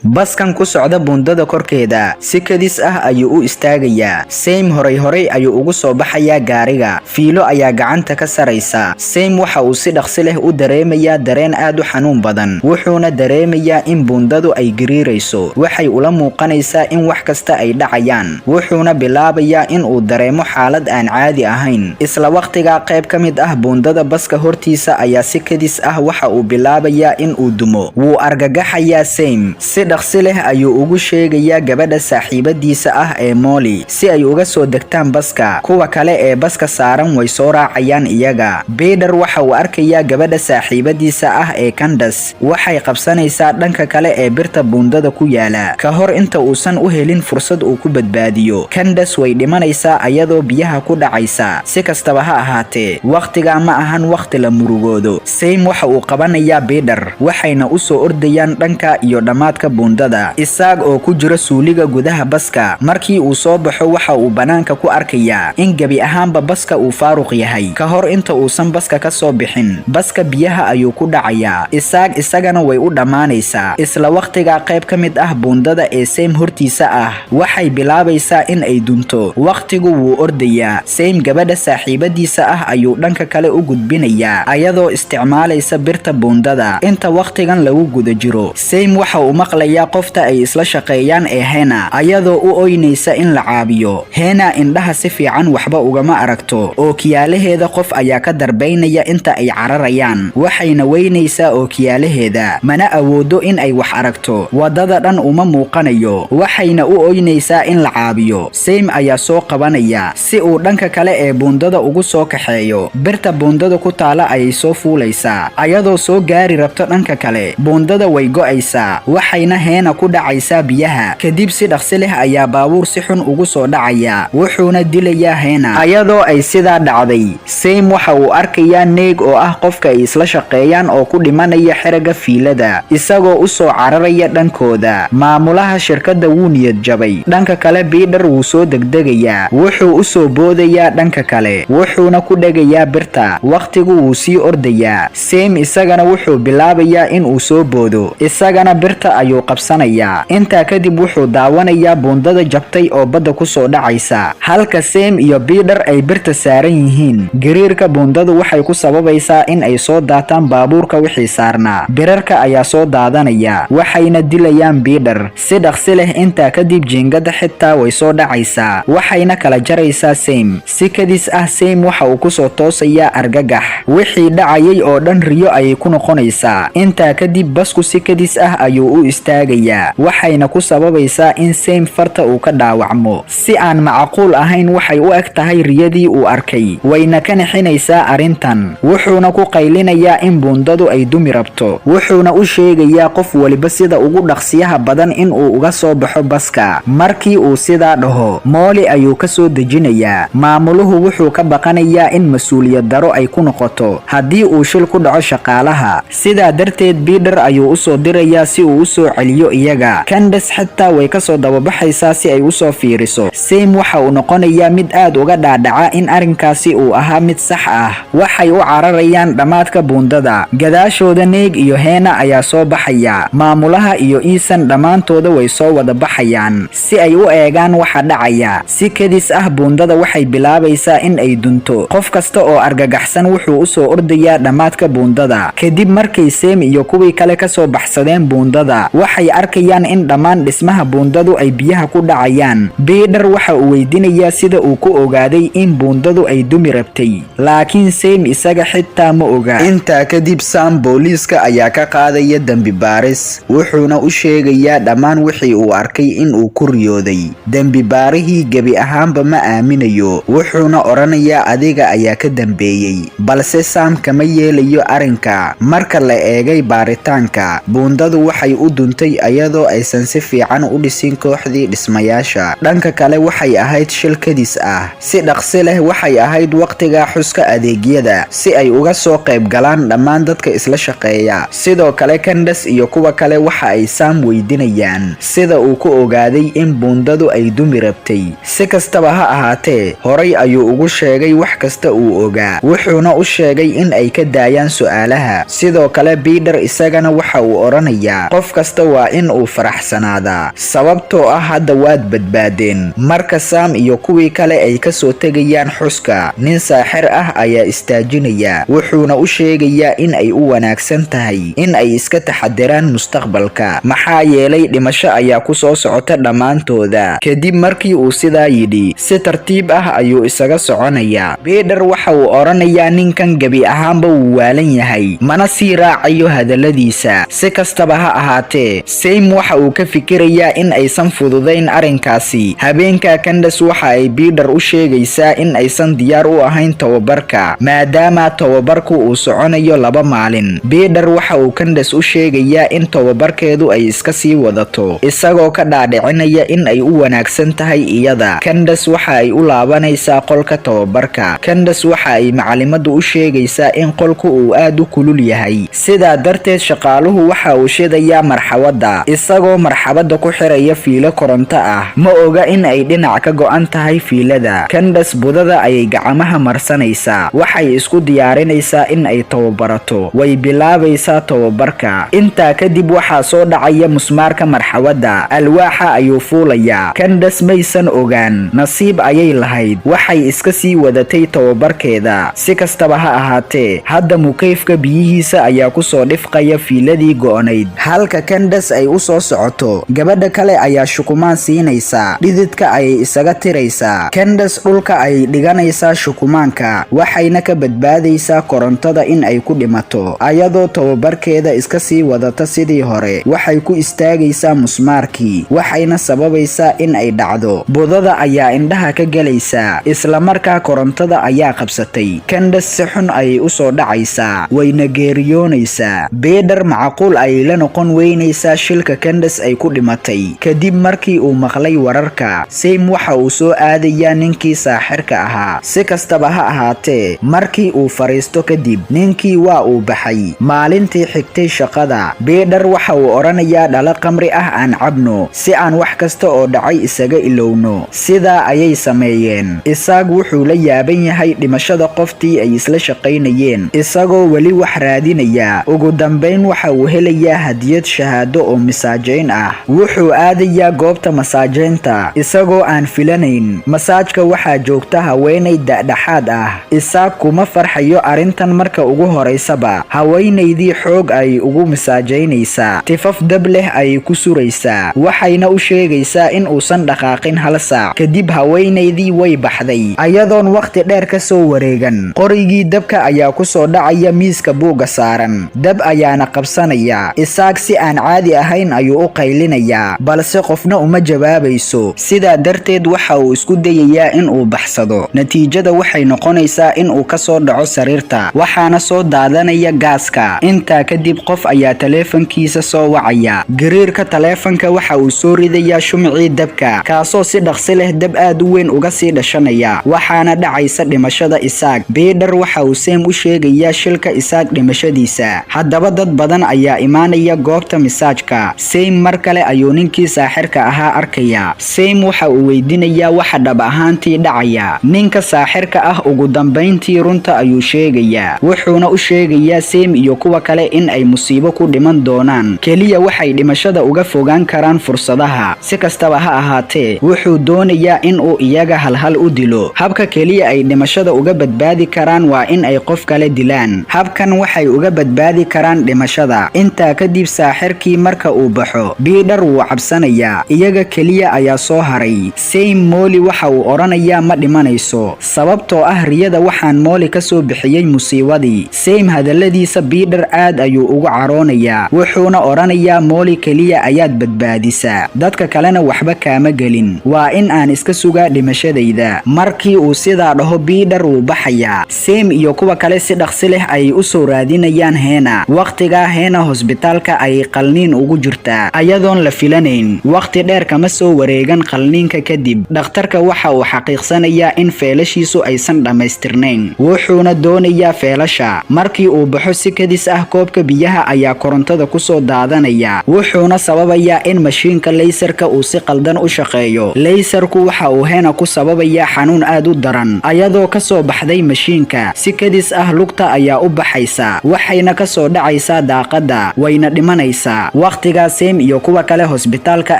Baskan ku socda buundada korkeeda si kadis ah ayuu u istaagayaa. Same horay horay ayuu ugu soo baxayaa gaariga. Fiilo ayaa gacanta ka saraysa. Same waxa uu si dhaqsi leh u dareemayaa dareen aad u xanuun badan, wuxuuna dareemayaa in buundadu ay gariirayso. Waxay ula muuqanaysaa in wax kasta ay dhacayaan, wuxuuna bilaabayaa in uu dareemo xaalad aan caadi ahayn. Isla waqtigaa, qayb ka mid ah buundada baska hortiisa ayaa si kadis ah waxa uu bilaabayaa in uu dumo. Wuu argagaxayaa. Same si dhaqsi leh ayuu ugu sheegayaa gabadha saaxiibadiisa ah ee Molly si ay uga soo degtaan baska. Kuwa kale ee baska saaran way soo raacayaan iyaga. Peter waxa uu arkayaa gabadha saaxiibadiisa ah ee Candace waxay qabsanaysaa dhanka kale ee birta buundada ku yaala. Ka hor inta uusan u helin fursad uu ku badbaadiyo, Candace way dhimanaysaa ayadoo biyaha ku dhacaysa. Si kastaba ha ahaatee, wakhtigaa ma ahan wakhti la murugoodo. Same waxa uu qabanayaa Peter, waxayna u soo ordayaan dhanka iyo dhammaadka buundada. Isaag oo ku jira suuliga gudaha baska, markii uu soo baxo waxa uu bannaanka ku arkayaa in gebi ahaanba baska uu faaruq yahay. Ka hor inta uusan baska ka soo bixin, baska biyaha ayuu ku dhacayaa. Isaag isagana way u dhammaanaysaa. Isla wakhtigaa, qayb ka mid ah buundada ee Same hortiisa ah waxay bilaabaysaa in ay dunto. Wakhtigu wuu ordayaa. Same gabadha saaxiibadiisa ah ayuu dhanka kale u gudbinayaa ayadoo isticmaalaysa birta buundada. Inta wakhtigan lagu guda jiro, Same waxa uu maqlayaa qofta ay isla shaqeeyaan ee Hena ayadoo u oynaysa in la caabiyo. Hena indhaha si fiican waxba ugama aragto. Ookiyaalaheeda qof ayaa ka darbaynaya inta ay cararayaan, waxayna weynaysaa ookiyaalaheeda, mana awoodo in ay wax aragto. Wadada dhan uma muuqanayo, waxayna u oynaysaa in la caabiyo. Same ayaa soo qabanaya si uu dhanka kale ee buundada ugu soo kaxeeyo. Birta buundada ku taala ayay soo fuulaysaa. Ayadoo soo gaari rabto dhanka kale, buundada way go'aysaa, waxayna Heena ku dhacaysaa biyaha. Kadib si dhaqsi leh ayaa baabuur si xun ugu soo dhacaya, wuxuuna dilayaa Heena. Ayadoo ay sidaa dhacday, Same waxa uu arkayaa Neeg oo ah qofka ay isla shaqeeyaan oo ku dhimanaya xeraga fiilada, isagoo u soo cararaya dhankooda. Maamulaha shirkadda wuu niyad jabay. Dhanka kale, Peter wuu soo degdegayaa, wuxuu u soo boodayaa dhanka kale, wuxuuna ku dhegayaa birta. Wakhtigu wuu sii ordayaa. Same isagana wuxuu bilaabayaa inuu soo boodo, isagana birta ayuu qabsanayaa. Intaa kadib wuxuu daawanayaa buundada jabtay oo badda kusoo dhacaysa, halka Same iyo Peter ay birta saaran yihiin. Gariirka buundadu waxay ku sababaysaa in ay soo daataan baabuurka wixii saarnaa. Birarka ayaa soo daadanaya, waxayna dilayaan Peter si dhaqsi leh. Intaa kadib jiingada xitaa way soo dhacaysaa, waxayna kala jaraysaa Same. Si kadis ah Same waxa uu kusoo toosayaa argagax. Wixii dhacayay oo dhan riyo ayay ku noqonaysaa. Intaa kadib basku si kadis ah ayuu u istaagayaa, waxayna ku sababaysaa in Same farta uu ka dhaawacmo si aan macquul ahayn. Waxay u eg tahay riyadii uu arkay, wayna ka nixinaysaa arrintan. Wuxuuna ku qaylinayaa in buundadu ay dumi rabto, wuxuuna u sheegayaa qof waliba sida ugu dhaqsiyaha badan in uu uga soo baxo baska. Markii uu sidaa dhaho, Mooli ayuu ka soo dejinayaa. Maamuluhu wuxuu ka baqanayaa in mas-uuliyad daro ay ku noqoto haddii uu shil ku dhaco shaqaalaha. Sidaa darteed Peter ayuu usoo dirayaa si uu usoo celiyo iyaga. Candace xitaa way kasoo dababaxaysaa si ay usoo fiiriso. Same waxa uu noqonayaa mid aad uga dhaadhaca in arrinkaasi uu ahaa mid sax ah. Waxay u cararayaan dhammaadka buundada. Gadaashooda Neeg iyo Heena ayaa soo baxaya. Maamulaha iyo Iisan dhammaantooda way soo wada baxayaan si ay u eegaan waxa dhacaya. Si kadis ah buundada waxay bilaabaysaa in ay dunto. Qof kasta oo argagaxsan wuxuu usoo ordayaa dhammaadka buundada. Kadib markay Same iyo kuwii kale kasoo baxsadeen buundada, waxay arkayaan in dhammaan dhismaha buundadu ay biyaha ku dhacayaan. Peter waxa uu weydiinayaa sida uu ku ogaaday in buundadu ay dumi rabtay, laakiin Same isaga xitaa ma oga. Intaa kadib Sam booliiska ayaa ka qaadaya dembi baaris, wuxuuna u sheegayaa dhammaan wixii uu arkay in uu ku riyooday. Dembi baarihii gebi ahaanba ma aaminayo, wuxuuna odhanayaa adiga ayaa ka dambeeyey, balse Sam kama yeelayo arrinka. Marka la eegay baaritaanka, buundadu waxay u duntay duntay ayadoo aysan si fiican u dhisin kooxdii dhismayaasha. Dhanka kale, waxay ahayd shil kadis ah. Si dhaqsi leh waxay ahayd waqtiga xuska adeegyada si ay uga soo qayb galaan dhammaan dadka isla shaqeeya. Sidoo kale, Candace iyo kuwa kale waxa ay Sam weydiinayaan sida uu ku ogaaday in buundadu ay dumi rabtay. Si kastaba ha ahaatee, horay ayuu ugu sheegay wax kasta uu ogaa, wuxuuna u sheegay in ay ka daayaan su'aalaha. Sidoo kale, Peter isagana waxa uu odhanayaa qof kasta waa in uu faraxsanaadaa, sababtoo ah hadda waad badbaadeen. Marka Sam iyo kuwii kale ay kasoo tegayaan xuska, nin saaxir ah ayaa istaajinaya, wuxuuna u sheegayaa in ay u wanaagsan tahay in ay iska taxadiraan mustaqbalka, maxaa yeelay dhimasho ayaa ku soo socota dhammaantooda. Kadib markii uu sidaa yidhi, si tartiib ah ayuu isaga soconayaa. Peter waxa uu odhanayaa ninkan gebi ahaanba wuu waalan yahay, mana sii raacayo hadalladiisa. Si kastaba ha ahaatee, Sam waxa uu ka fikirayaa in aysan fududayn arrinkaasi. Habeenka, Candace waxa ay Peter u sheegaysaa in aysan diyaar u ahayn tababarka, maadaama tababarku uu soconayo 2 maalin. Peter waxa uu Candace u sheegayaa in tababarkeedu ay iska sii wadato, isagoo ka dhaadhicinaya in ay u wanaagsan tahay iyada. Candace waxa ay u laabanaysaa qolka tababarka. Candace waxa ay macalimadu u sheegaysaa in qolku uu aad u kulul yahay, sidaa darteed shaqaaluhu waxa uu shidayaa marxawadda, isagoo marxabadda ku xiraya fiilo koronto ah. Ma oga in ay dhinac ka go'an tahay fiilada. Candace budada ayay gacmaha marsanaysaa. Waxay isku diyaarinaysaa in ay tababarato. Way bilaabaysaa tababarka. Intaa kadib waxaa soo dhacaya musmaarka marxawadda, alwaaxa ayuu fuulayaa. Candace maysan ogaan, nasiib ayay lahayd. Waxay iska sii wadatay tababarkeeda. Si kastaba ha ahaatee, hadda mukeyfka biyihiisa ayaa kusoo dhifqaya fiiladii go'nayd. Halka Candace ay u soo socoto, gabadha kale ayaa shukumaan siinaysaa, dhididka ayay isaga tiraysaa. Candace dhulka ayay dhiganaysaa shukumaanka, waxayna ka badbaadaysaa korontada in ay ku dhimato. Ayadoo tababarkeeda iska sii wadata sidii hore, waxay ku istaagaysaa musmaarkii, waxayna sababaysaa in ay dhacdo. Budada ayaa indhaha ka gelaysaa, islamarkaa korontada ayaa qabsatay. Candace si xun ayay usoo dhacaysaa, wayna geeriyoonaysaa. Peter macquul ayay la noqon weynaysaa shilka Candace ay ku dhimatay. Kadib markii uu maqlay wararka, Sam waxa uu soo aadayaa ninkii saaxirka ahaa. Si kastaba ha ahaatee, markii uu fariisto kadib, ninkii waa uu baxay. Maalintii xigtay shaqada, Peter waxa uu odhanayaa dhalo qamri ah aan cabno si aan wax kasta oo dhacay isaga ilowno. Sidaa ayay sameeyeen. Isaag wuxuu la yaaban yahay dhimashada qoftii ay isla shaqaynayeen, isagoo weli wax raadinaya. Ugu dambayn waxa uu helayaa hadiyad shahaado oo masaajayn ah. Wuxuu aadayaa goobta masaajaynta isagoo aan filanayn. Masaajka waxaa joogta haweenay da'dhexaad ah. Isaag kuma farxayo arrintan marka ugu horaysaba. Haweenaydii xoog ay ugu masaajaynaysaa, tifaf dab leh ayay ku suraysaa, waxayna u sheegaysaa in uusan dhaqaaqin hal saac. Kadib haweenaydii way baxday. Ayadoon waqti dheer ka soo wareegan, qorigii dabka ayaa ku soo dhacaya miiska buugga saaran, dab ayaana qabsanaya. Isaag si aan caadi ahayn ayuu u qaylinayaa, balse qofna uma jawaabayso. Sidaa darteed waxa uu isku dayayaa in uu baxsado. Natiijada waxay noqonaysaa in uu kasoo dhaco sariirta, waxaana soo daadanaya gaaska. Intaa kadib qof ayaa taleefankiisa soo wacaya. Gariirka taleefanka waxa uu soo ridayaa shumicii dabka, kaasoo si dhaqsi leh dab aad u weyn uga sii dhashanaya, waxaana dhacaysa dhimashada Isaag. Peter waxa uu Sam u sheegayaa shilka Isaag dhimashadiisa. Haddaba dad badan ayaa imaanaya goobta masaajka. Sam mar kale ayuu ninkii saaxirka ahaa arkaya. Sam waxa uu weydiinayaa waxa dhab ahaantii dhacaya. Ninka saaxirka ah ugu dambayntii runta ayuu sheegayaa, wuxuuna u sheegayaa Sam iyo kuwa kale in ay musiibo ku dhiman doonaan, keliya waxay dhimashada uga fogaan karaan fursadaha. Si kastaba ha ahaatee, wuxuu doonayaa in uu iyaga halhal u dilo. Habka keliya ay dhimashada uga badbaadi karaan waa in ay qof kale dilaan. Habkan waxay uga badbaadi karaan dhimashada. Intaa kadib saaxirkii marka uu baxo, Peter wuu cabsanayaa. Iyaga keliya ayaa soo haray. Sam Molly waxa uu odhanayaa ma dhimanayso, sababtoo ah riyada waxaan Molly ka soo bixiyey musiibadii. Sam hadalladiisa Peter aad ayuu ugu caroonayaa, wuxuuna odhanayaa Molly keliya ayaad badbaadisaa, dadka kalena waxba kaama gelin, waa in aan iska sugaa dhimashadayda. Markii uu sidaa dhaho, Peter wuu baxayaa. Sam iyo kuwa kale si dhaqsi leh ayay u soo raadinayaan Hena. Waqtigaa Hena hosbitaalka ayay qalniin ugu. ugu jirta ayadoon la filanayn. Waqti dheer kama soo wareegan qalniinka kadib, dhakhtarka waxa uu xaqiiqsanayaa in feelashiisu aysan dhammaystirnayn, wuxuuna doonayaa feelasha. Markii uu baxo, si kadis ah koobka biyaha ayaa korontada kusoo daadanaya, wuxuuna sababayaa in mashiinka laysarka uu si qaldan u shaqeeyo. Laysarku waxa uu Hena ku sababayaa xanuun aad u daran ayadoo kasoo baxday mashiinka. Si kadis ah lugta ayaa u baxaysa, waxayna kasoo dhacaysaa daaqadda, wayna dhimanaysaa. Wakhtigaa Seem iyo kuwa kale hosbitaalka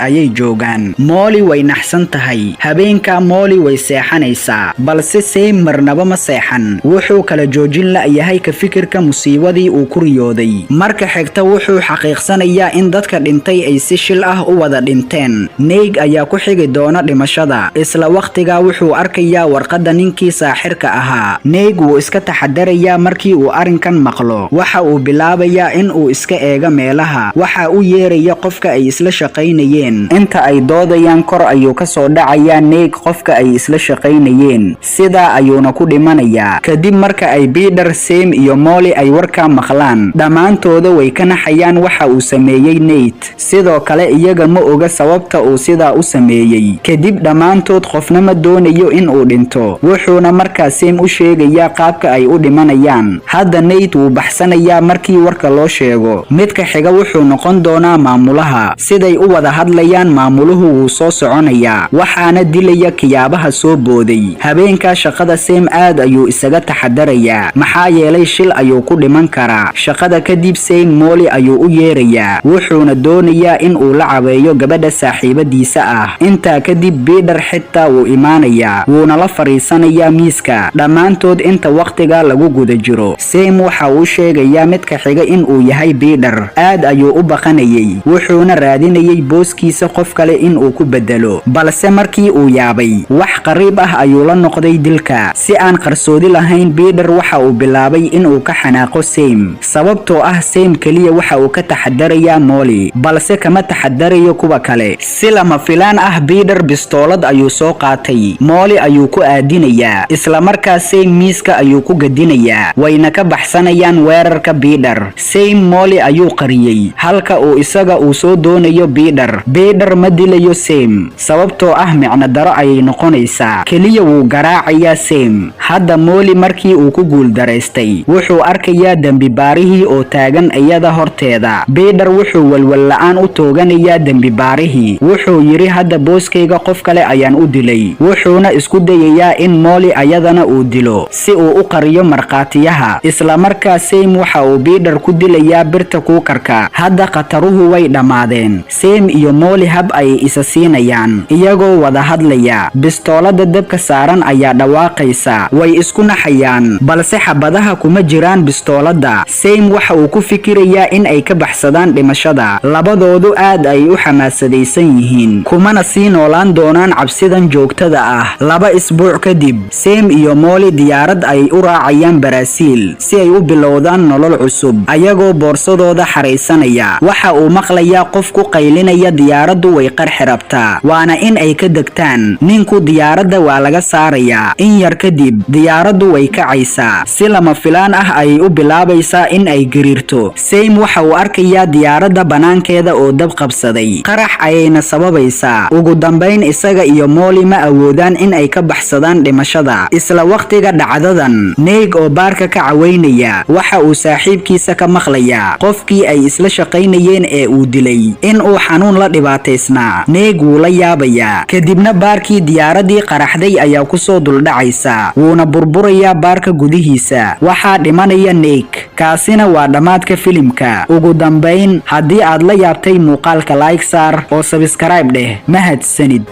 ayay joogaan. Mooli way naxsan tahay. Habeenka Mooli way seexanaysaa, balse Seem marnaba ma seexan. Wuxuu kala joojin la'yahay ka fikirka musiibadii uu ku riyooday. Marka xigta wuxuu xaqiiqsanayaa in dadka dhintay ay si shil ah u wada dhinteen. Neyg ayaa ku xigi doona dhimashada. Isla wakhtigaa wuxuu arkayaa warqadda ninkii saaxirka ahaa. Neyg wuu iska taxadarayaa. Markii uu arrinkan maqlo, waxa uu bilaabayaa in uu iska eego meelaha. Waxa u yeeraya qofka ay isla shaqaynayeen. Inta ay doodayaan, kor ayuu kasoo dhacayaa Neyg qofka ay isla shaqaynayeen, sidaa ayuuna ku dhimanayaa. Kadib marka ay Peter, Sem iyo Molly ay warkaa maqlaan, dhammaantooda way ka naxayaan waxa uu sameeyey Nate. Sidoo kale iyaga ma oga sababta uu sidaa u sameeyey. Kadib dhammaantood qofna ma doonayo in uu dhinto, wuxuuna markaa Sem u sheegayaa qaabka ay u dhimanayaan. Hadda Nate wuu baxsanayaa markii warka loo sheego. Midka xiga wuxuu noqon doonaa maamulaha. Siday u wada hadlayaan, maamuluhu wuu soo soconayaa, waxaana dilaya kiyaabaha soo booday. Habeenkaa shaqada Sem aad ayuu isaga taxadarayaa, maxaa yeelay shil ayuu ku dhiman karaa. Shaqada kadib Sem Molly ayuu u yeerayaa, wuxuuna doonayaa in uu la cabeeyo gabadha saaxiibadiisa ah. Intaa kadib Peter xitaa wuu imaanayaa, wuuna la fadhiisanayaa miiska dhammaantood. Inta wakhtiga lagu guda jiro, Sem waxa uu sheegayaa midka xiga in uu yahay Peter. Aad ayuu u baqanayay, wuxuuna raadinayay booskiisa qof kale in uu ku bedelo, balse markii uu yaabay, wax qariib ah ayuu la noqday dilka. Si aan qarsoodi lahayn, Peter waxa uu bilaabay inuu ka xanaaqo Sem, sababtoo ah Sem keliya waxa uu ka taxadarayaa Molly, balse kama taxadarayo kuwa kale. Si lama filaan ah Peter bistoolad ayuu soo qaatay, Molly ayuu ku aadinayaa. Isla markaa Sem miiska ayuu ku gadinayaa, wayna ka baxsanayaan weerarka Peter. Sem Molly ayuu qariyey halka uu isaga uu soo doonayo Peter. Peter ma dilayo Sem, sababtoo ah micno daro ayay noqonaysaa. Keliya wuu garaacayaa Sem. Hadda Molly markii uu ku guuldaraystay, wuxuu arkayaa dembi baarihii oo taagan iyada horteeda. Peter wuxuu walwal la'aan u tooganayaa dembi baarihii. Wuxuu yidhi, "Hadda booskayga qof kale ayaan u dilay." Wuxuuna isku dayayaa in Molly ayadana uu dilo si uu u qariyo markhaatiyaha. Isla markaa Sem waxa uu Peter ku dilayaa birta kuukarka. Hadda khataruhu way dhammaadeen. Sem iyo Molly hab ayay isa siinayaan iyagoo wada hadlaya. Bistoolada dabka saaran ayaa dhawaaqaysa. Way isku naxayaan, balse xabadaha kuma jiraan bistooladda. Sem waxa uu ku fikirayaa in ay ka baxsadaan dhimashada. Labadoodu aad ay u xamaasadaysan yihiin, kumana sii noolaan doonaan cabsidan joogtada ah. 2 isbuuc kadib, Sem iyo Molly diyaarad ay u raacayaan Baraaziil si ay u bilowdaan nolol cusub. Ayagoo boorsadooda xaraysanaya, waxa uu maqlayaa qof ku qaylinaya, "Diyaaraddu way qarxi rabtaa, waana in ay ka degtaan." Ninku diyaaradda waa laga saarayaa. In yar kadib diyaaraddu way kacaysaa. Si lama filaan ah ayay u bilaabaysaa in ay gariirto. Sem waxa uu arkayaa diyaaradda bannaankeeda oo dab qabsaday, qarax ayayna sababaysaa. Ugu dambayn isaga iyo Molly ma awoodaan in ay ka baxsadaan dhimashada. Isla wakhtiga dhacdadan, Neyg oo baarka ka caweynaya waxa uu saaxiibkiisa ka maqlayaa qofkii ay isla shaqaynayeen ee uu dilay in uu xanuun la dhibaataysnaa. Neyg wuu la yaabayaa. Kadibna baarkii diyaaraddii qaraxday ayaa kusoo duldhacaysa, wuuna burburayaa baarka gudihiisa. Waxaa dhimanaya Neyg. Kaasina waa dhammaadka filimka. Ugu dambayn, haddii aad la yaabtay muuqaalka, like saar oo subscribe dheh. Mahadsanid.